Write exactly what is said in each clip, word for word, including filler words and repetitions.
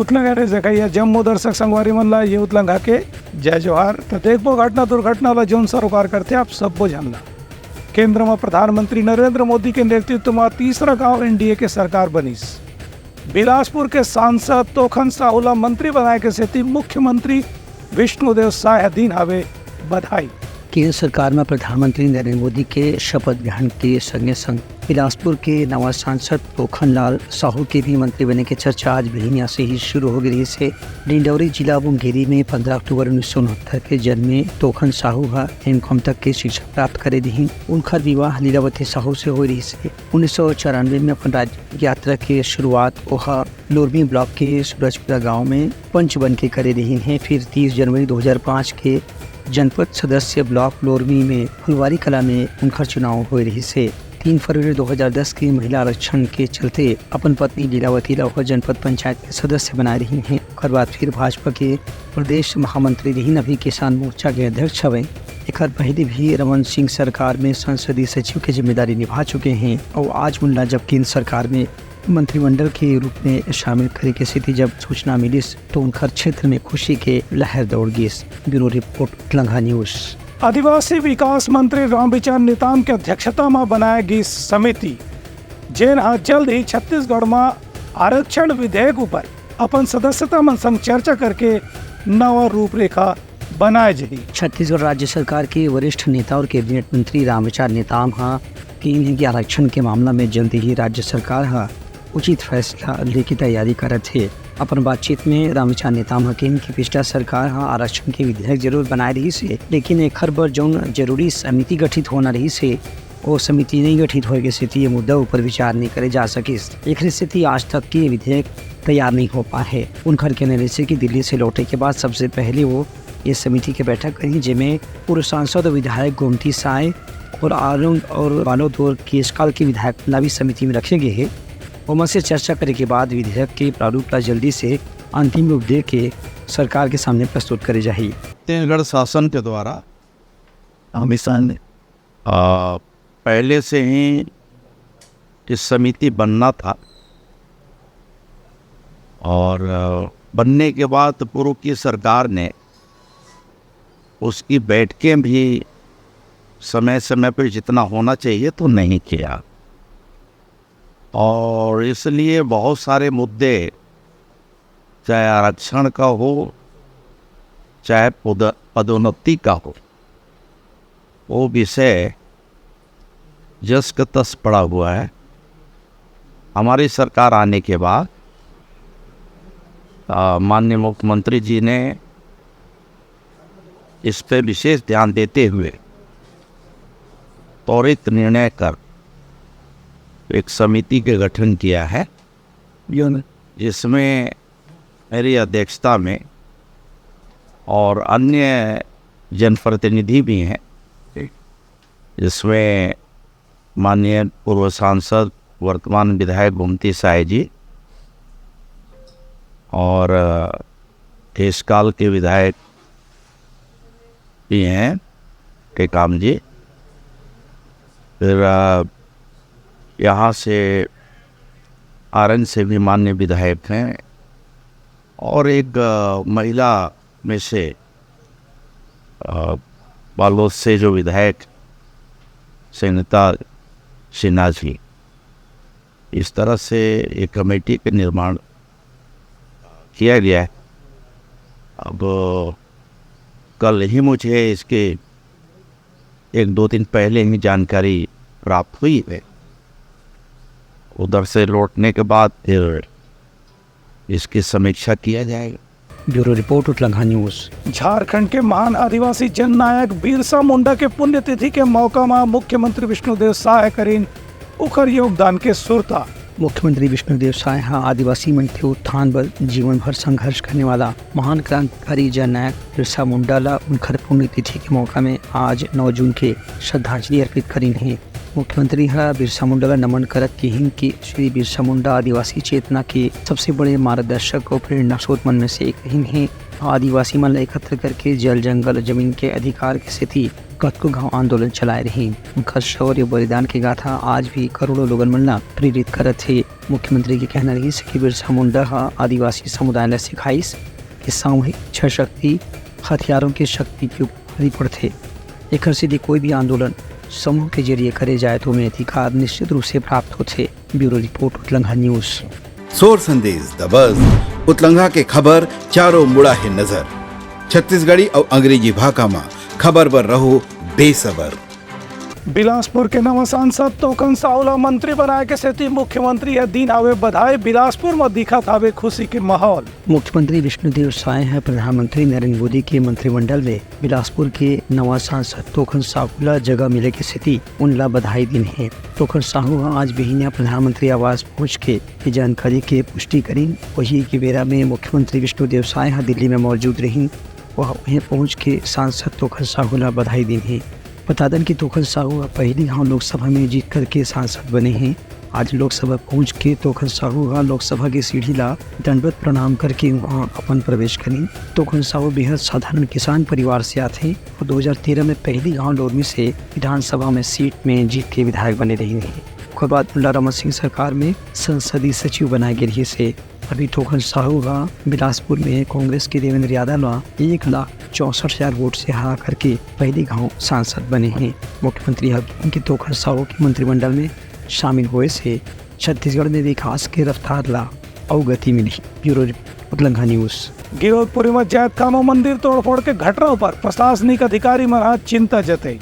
उतलंघा रे जगह या जम्मो दर्शक संगवारी मन ला ये उतलंघा के जय जोहार। त देखबो घटना दुर्घटना ला जौन सरोकार करथे आप सब्बो झन ला। केंद्र म प्रधानमंत्री नरेंद्र मोदी के नेतृत्व म तीसरा गांव एनडीए के सरकार बनिस। बिलासपुर के सांसद तोखन साहू ला मंत्री बनाए के सेती मुख्यमंत्री विष्णुदेव साय ह दीन हावे बधाई। केंद्र सरकार म प्रधानमंत्री नरेंद्र मोदी के शपथ ग्रहण के संगे संग बिलासपुर के नवा सांसद तोखन लाल साहू के भी मंत्री बने के चर्चा आज बिहनिया से ही शुरू हो गे रिहिस हे। डिंडौरी जिला मुंगेरी में पंद्रह अक्टूबर उन्नीस सौ उनहत्तर के जन्मे तोखन साहू ह एमकॉम तक के शिक्षा प्राप्त करे रिहिन। उनखर विवाह लीलावती साहू से होए रिहिस हे। उन्नीस सौ चौरानवे में अपन राज्य यात्रा के शुरुआत ओहा लोरमी ब्लॉक के सूरजपुरा गांव में पंच बन के करे रिहिन हे। फिर तीस जनवरी दो हज़ार पाँच के जनपद सदस्य ब्लॉक लोरमी में फुलवारी कला में उनखर चुनाव होए रिहिस हे। तीन फरवरी दो हज़ार दस के महिला आरक्षण के चलते अपन पत्नी लीलावती ला ओकर जनपद पंचायत के सदस्य बनाए रिहिन हे। ओकर बाद फिर भाजपा के प्रदेश महामंत्री रिहिन, अभी किसान मोर्चा के अध्यक्ष हवे। एकर पहले भी रमन सिंह सरकार में संसदीय सचिव के जिम्मेदारी निभा चुके हैं और आज उनला जब केंद्र सरकार में मंत्रिमंडल के रूप में शामिल करे के सेती जब सूचना मिलिस, तो उनकर क्षेत्र में खुशी के लहर दौड़ गिस। Bureau report, Utlangha news. आदिवासी विकास मंत्री रामविचार नेताम के अध्यक्षता म बनाए गिस समिति, जेन ह जल्द ही छत्तीसगढ़ म आरक्षण विधेयक ऊपर अपन सदस्यता मन संग चर्चा करके नवा रूपरेखा बनाए जाही। छत्तीसगढ़ राज्य सरकार के वरिष्ठ नेता और कैबिनेट मंत्री रामविचार नेताम ह कहिन हे कि आरक्षण के मामला में जल्दी ही राज्य सरकार ह उचित फैसला लेके तैयारी करत हे। अपन बातचीत में रामविचार नेताम ह कहिन कि पिछला सरकार ह आरक्षण के विधेयक जरूर बनाए रहिस हे, लेकिन एखर बर जौन जरूरी समिति गठित होना रहिस हे, वो समिति नहीं गठित होए के सेती ये मुद्दा ऊपर विचार नहीं करे जा सकिस। एकरे सेती आज तक के विधेयक तैयार नहीं हो पाए हे। उनखर कहना रहिस हे कि दिल्ली से लौटे के बाद सबसे पहले वो ये समिति के बैठक करही, जेमे पूर्व सांसद और विधायक गोमती साय और आनंद और बालोद और केशकाल के विधायक ला भी समिति में रखे गए हे। ओमन से चर्चा करे के बाद विधेयक के प्रारूप ला जल्दी से अंतिम रूप दे के सरकार के सामने प्रस्तुत करे जाही। छत्तीसगढ़ शासन के द्वारा हमेशा ने, आ, पहले से ही इस समिति बनना था और, आ, बनने के बाद पूर्व की सरकार ने उसकी बैठकें भी समय-समय पे जितना होना चाहिए तो नहीं किया और इसलिए बहुत सारे मुद्दे, चाहे आरक्षण का हो, चाहे पद-, पदोन्नति का हो, वो विषय जस का तस पड़ा हुआ है। हमारी सरकार आने के बाद, आ, माननीय मुख्यमंत्री जी ने इस पे विशेष ध्यान देते हुए त्वरित निर्णय कर एक समिति के गठन किया है, जिसमें मेरी अध्यक्षता में और अन्य जनप्रतिनिधि भी हैं, जिसमें माननीय पूर्व सांसद, वर्तमान विधायक गोमती साय जी और, अ, केशकाल के विधायक भी हैं टेकाम जी। फिर, अ, यहाँ से आरंग से भी मान्य विधायक हैं और एक, अ, महिला में से, अ, बालोद से जो विधायक संगीता सिन्हा जी, इस तरह से एक कमेटी का निर्माण किया गया है। अब कल ही मुझे इसके एक दो दिन पहले ही जानकारी प्राप्त हुई है। उधर से लौटने के बाद फिर इसकी समीक्षा किया जाएगा। Bureau report, Utlangha news. Jharkhand के महान आदिवासी जननायक बिरसा मुंडा के पुण्यतिथि के मौका म मुख्यमंत्री विष्णुदेव साय करिन उखर योगदान के सुरता। मुख्यमंत्री विष्णुदेव साय ह आदिवासी मन के उत्थान बर जीवन भर संघर्ष करने वाला महान क्रांतिकारी जननायक बिरसा मुंडा ला उनखर पुण्यतिथि के मौका में आज नौ जून के श्रद्धांजलि अर्पित करिन हे। मुख्यमंत्री ह बिरसा मुंडा ला नमन करत किहिन कि श्री बिरसा मुंडा आदिवासी चेतना के सबसे बड़े मार्गदर्शक अउ प्रेरणा स्रोत मन में से एक रहिन हे। आदिवासी मन ला एकत्र करके जल, जंगल, जमीन के अधिकार के सेती कतको घांव आंदोलन चलाए रहिन। उनकर शौर्य बलिदान के गाथा आज भी करोड़ों लोगन मन ला प्रेरित करत हे। मुख्यमंत्री के कहना रहिस कि बिरसा मुंडा ह आदिवासी समुदाय ला सिखाइस कि सामूहिक इच्छा शक्ति हथियारों के शक्ति के ऊपर भारी पड़थे। एखर सेती कोई भी आंदोलन समूह के जरिए करे जाए तो ओमे अधिकार निश्चित रूप से प्राप्त होथे। Bureau report, Utlangha news. सोर संदेश दबस, उतलंघा के खबर चारों मुड़ा हे नजर। छत्तीसगढ़ी अउ अंग्रेजी भाखा म खबर बर रहो बेसबर। बिलासपुर के नवा सांसद तोखन साहू ला मंत्री बनाए के सेती मुख्यमंत्री ह दीन हावे बधाई। बिलासपुर म दिखत हावे खुशी के माहौल। मुख्यमंत्री विष्णुदेव साय ह प्रधानमंत्री नरेंद्र मोदी के मंत्रिमंडल में बिलासपुर के नवा सांसद तोखन साहू ला जगह मिले के सेती उनला बधाई दीन हे। तोखन साहू ह आज बिहिनिया प्रधानमंत्री आवास पहुंच के ये जानकारी के पुष्टि करीन। वही के बेरा में मुख्यमंत्री विष्णुदेव साय ह दिल्ली में मौजूद रहिन। वह उहें पहुंच के सांसद तोखन साहू ला बधाई दीन हे। बता दन कि तोखन साहू ह पहली घांव लोकसभा में जीत करके सांसद बने हे। आज लोकसभा पहुंच के तोखन साहू ह लोकसभा के सीढ़ी ला दंडवत प्रणाम करके वहां अपन प्रवेश करीन। तोखन साहू बेहद साधारण किसान परिवार से आथे। वो दो हज़ार तेरह में पहली घांव लोरमी से विधानसभा में सीट में जीत के विधायक बने रहिन हे। ओकर बाद उनला रमन सिंह सरकार में संसदीय सचिव बनाए गे रहिस हे। अभी तोखन साहू ह बिलासपुर में कांग्रेस के देवेंद्र यादव ला एक लाख चौसठ हजार वोट से हरा करके पहली घांव सांसद बने हे। मुख्यमंत्री ह कहिन कि तोखन साहू के मंत्रिमंडल में शामिल होए से छत्तीसगढ़ में विकास के रफ्तार ला अउ गति मिलही। Bureau report, Utlangha news. Giraudpuri म जैतखाम म मंदिर तोड़फोड़ के घटना ऊपर प्रशासनिक अधिकारी मन ह चिंता जतई।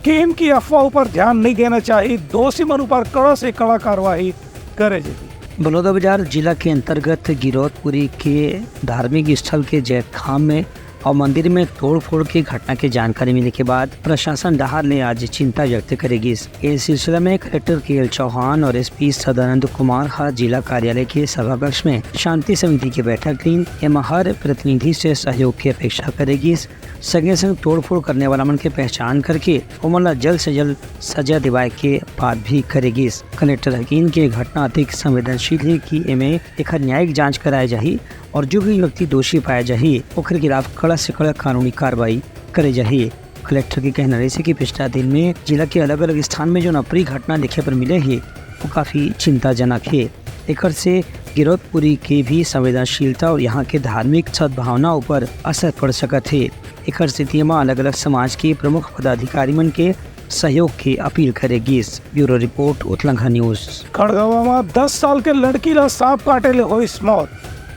किहिन कि अफवाह ऊपर ध्यान नहीं देना चाहिए, दोषी मन ऊपर कड़ा से कड़ा कार्रवाई करे जाही। बलौदाबाजार जिला के अंतर्गत गिरौदपुरी के धार्मिक स्थल के जैतखाम में अउ मंदिर में तोड़फोड़ के घटना के जानकारी मिले के बाद प्रशासन डहार ले आज चिंता व्यक्त करे गिस। ए सिलसिला में कलेक्टर के एल चौहान और एसपी सदानंद कुमार ह जिला कार्यालय के सभा कक्ष में शांति समिति के बैठक लीन। एमा हर प्रतिनिधि से सहयोग के अपेक्षा करे गिस। संगे संग तोड़फोड़ करने वाला मन के पहचान करके ओमन ला जल्द से जल्द सजा दिवाए के बात भी करे गिस। कलेक्टर ह कहिन के घटना अतिक संवेदनशील हे कि एमे एखर न्यायिक जांच कराए जाही और जो भी व्यक्ति दोषी पाया जाही, ओखर खिलाफ कड़ा से कड़ा कानूनी कार्रवाई करे जाही। कलेक्टर के कहना रहिस हे कि पिछला दिन में जिला के अलग-अलग स्थान में जो अप्रिय घटना देखे बर मिले हे, वो काफी चिंताजनक हे। एकर से गिरौदपुरी के भी संवेदनशीलता और यहाँ के धार्मिक सद्भावना ऊपर असर पड़ सकत हे। एकर सेती एमा अलग-अलग समाज के प्रमुख पदाधिकारी मन के सहयोग के अपील करे गिस। Bureau report, Utlangha news. Khadgawa म दस साल के लड़की ला सांप काटे ले होइस मौत।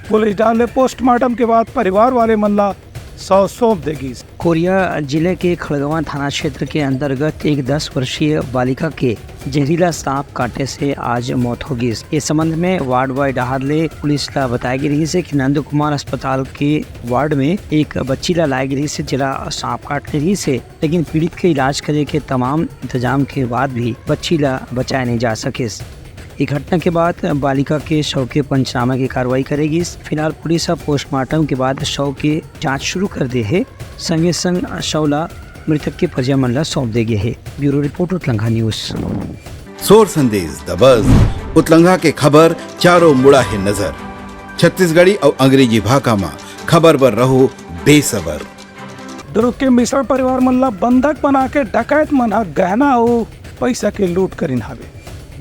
पुलिस डहार ले पोस्टमार्टम के बाद परिवार वाले मन ला शव सौंप दे गिस। कोरिया जिले के खड़गवा थाना क्षेत्र के अंतर्गत एक दस वर्षीय बालिका के जहरीला सांप काटे से आज मौत हो गिस। इस संबंध में वार्ड बॉय डहार ले पुलिस ला बताया गे रहिस हे कि नंद कुमार अस्पताल के वार्ड में एक बच्ची ला लाए गे रहिस हे, जेला सांप काट ले रहिस हे, लेकिन पीड़ित के इलाज करे के तमाम इंतजाम के बाद भी बच्ची ला बचाए नहीं जा सकिस। ये घटना के बाद बालिका के शव के पंचनामा की कार्रवाई करे गिस। फिलहाल पुलिस ह पोस्टमार्टम के बाद शव के जांच शुरू कर दे हे। संगे संग शव ला मृतक के परिजन मन ला सौंप दे गे हे। Bureau report, Utlangha news. सोर संदेश दबस, उतलंघा के खबर चारों मुड़ा हे नजर। छत्तीसगढ़ी अउ अंग्रेजी भाखा म खबर बर रहो बेसबर। दुर्ग के मिश्रा परिवार मन ला बंधक बना के डकैत मन ह गहना अउ पैसा के लूट करिन हावे।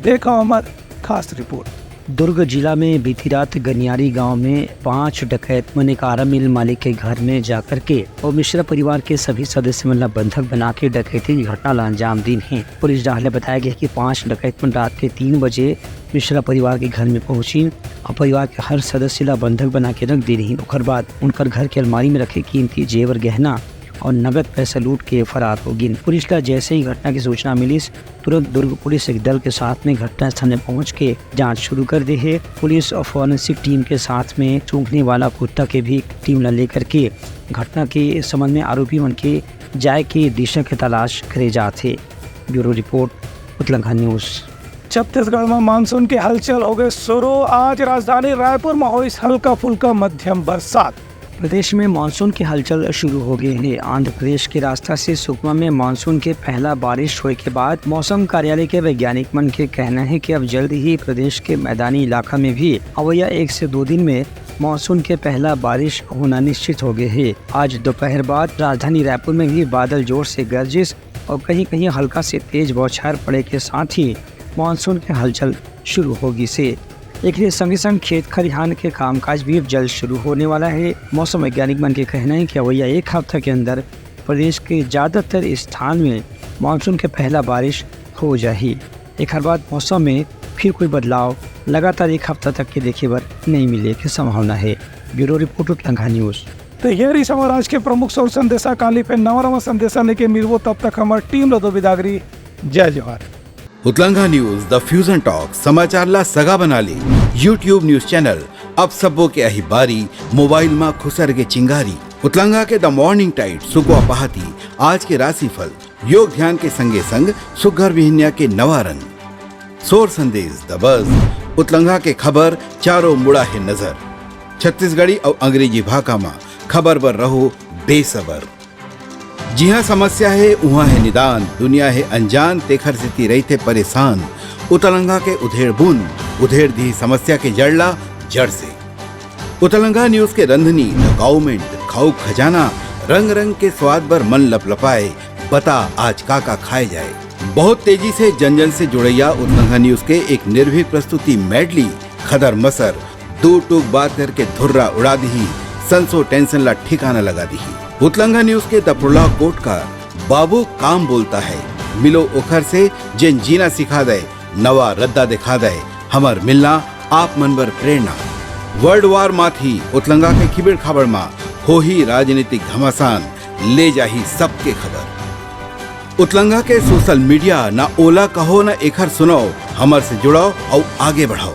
देखो हमर खास रिपोर्ट। दुर्ग जिला में बीती रात गनियारी गांव में पांच डकैत मन एक आरा मिल मालिक के घर में जाकर के और मिश्रा परिवार के सभी सदस्य मन ला बंधक बना के डकैती की घटना ला अंजाम दीन हे। पुलिस डहार ले बताया गया कि पांच डकैत मन रात के तीन बजे मिश्रा परिवार के घर में पहुंचिन और परिवार के हर सदस्य ला बंधक बना के रख दे रहिन। ओकर बाद उनकर घर के अलमारी में रखे कीमती जेवर गहना और नगद पैसा लूट के फरार हो गिन। पुलिस ला जैसे ही घटना की सूचना मिलिस, तुरंत दुर्ग पुलिस एक दल के साथ में घटना स्थल में पहुंच के जांच शुरू कर दे हे। पुलिस और फॉरेंसिक टीम के साथ में सूंघने वाला कुत्ता के भी टीम ला लेकर के घटना के संबंध में आरोपी मन के जाए के दिशा के तलाश करे जात हे। Bureau report, Utlangha news. Chhattisgarh में मानसून के हलचल हो गए शुरू। आज राजधानी रायपुर में होइस हल्का फुल्का मध्यम बरसात। प्रदेश में मानसून के हलचल शुरू हो गए हे। आंध्र प्रदेश के रास्ता से सुकमा में मानसून के पहला बारिश होए के बाद मौसम कार्यालय के वैज्ञानिक मन के कहना हे कि अब जल्द ही प्रदेश के मैदानी इलाका में भी अवैया एक से दो दिन में मानसून के पहला बारिश होना निश्चित हो गए हे। आज दोपहर बाद राजधानी रायपुर में भी बादल जोर से गरजिस और कहीं-कहीं हल्का से तेज बौछार पड़े के साथ ही मानसून के हलचल शुरू हो गिस हे। एकरे संगे संग खेत खलिहान के कामकाज भी अब जल्द शुरू होने वाला है। मौसम वैज्ञानिक मन के कहना है कि अवैया एक हफ्ता के अंदर प्रदेश के ज्यादातर स्थान में मानसून के पहला बारिश हो जाही। एखर बाद मौसम में फिर कोई बदलाव लगातार एक हफ्ता तक के देखे बर नहीं मिले के संभावना है। Bureau report, Utlangha news. तो ये रही हमार आज के प्रमुख सौर संदेशा। काली फिर नवा नवा संदेशा लेके मिलबो, तब तक हमार टीम ला दो बिदागरी। जय जोहार। उतलंघा न्यूज, द फ्यूजन टॉक, समाचार ला सगा बना ले। YouTube न्यूज चैनल, अब सबो के अही बारी, मोबाइल मा खुसर के चिंगारी। उतलंघा के द मॉर्निंग टाइड, सुकवा पहाती, आज के राशिफल, योग ध्यान के संगे संग सुघर बिहनिया के नवा रंग। सोर संदेश, द बज, उतलंघा के खबर, चारों मुड़ा है नजर। छत्तीसगढ़ी अउ अंग्रेजी भाखा मा खबर बर रहो बेसबर। जिहाँ समस्या हे, उहाँ हे निदान, दुनिया हे अनजान, तेखर सेती रहिथे परेशान। उतलंघा के उधेड़ बुन, उधेड़ दिही समस्या के जड़ ला जड़ से। उतलंघा न्यूज के रंधनी, द गाउमेंट, खाऊ खजाना, रंग रंग के स्वाद बर मन लपलपाए, बता आज का का खाए जाए। बहुत तेजी से जन जन से जुड़ैया उतलंघा न्यूज के एक निर्भीक प्रस्तुति मेडली, खदर मसर, दो टूक बात करके धुर्रा उड़ा दिही, संसो टेंशन ला ठिकाना लगा दिही। उतलंघा न्यूज के द प्रोलॉग कोट का बाबू काम बोलता है, मिलो ओखर से जेन जीना सिखा दे, नवा रद्दा दिखा दे, हमर मिलना आप मन बर प्रेरणा। वर्ल्ड वार माथी उतलंघा के खिबिड़ खाबड़ मा होही राजनीतिक घमासान, ले जाही सबके खबर। उतलंघा के सोशल मीडिया, ना ओला कहो ना एखर सुनाओ, हमर से जुड़ाओ अउ आगे बढ़ाओ।